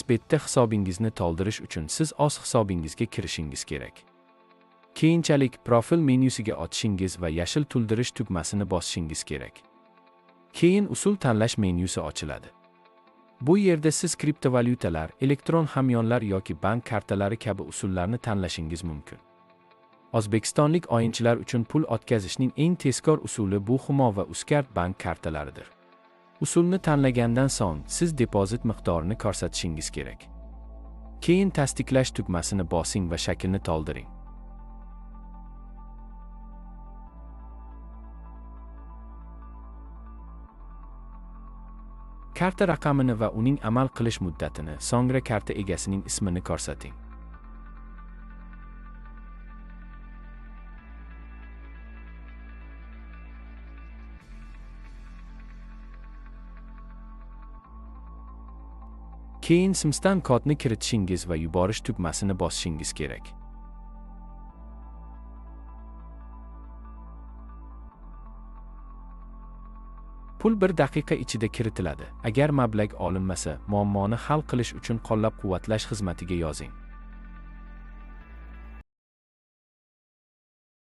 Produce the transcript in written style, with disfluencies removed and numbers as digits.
1xBetda hisobingizni to'ldirish uchun siz o'z hisobingizga kirishingiz kerak. Keyinchalik profil menyusiga o'tishingiz va yashil to'ldirish tugmasini bosishingiz kerak. Keyin usul tanlash menyusi ochiladi. Bu yerda siz kriptovalyutalar, elektron hamyonlar yoki bank kartalari kabi usullarni tanlashingiz mumkin. O'zbekistonlik o'yinchilar uchun pul o'tkazishning eng tezkor usuli bu Humo va Uzcard bank kartalaridir. Usulni tanlagandan so'ng siz depozit miqdorini ko'rsatishingiz kerak. Keyin tasdiqlash tugmasini bosing va shaklni to'ldiring. Karta raqamini va uning amal qilish muddatini, so'ngra karta egasining ismini ko'rsating. Keyin SMSdan kodni kiritishingiz va yuborish tugmasini bosishingiz kerak. Pul 1 daqiqa ichida kiritiladi. Agar mablag' olinmasa, muammoni hal qilish uchun qo'llab-quvvatlash xizmatiga yozing.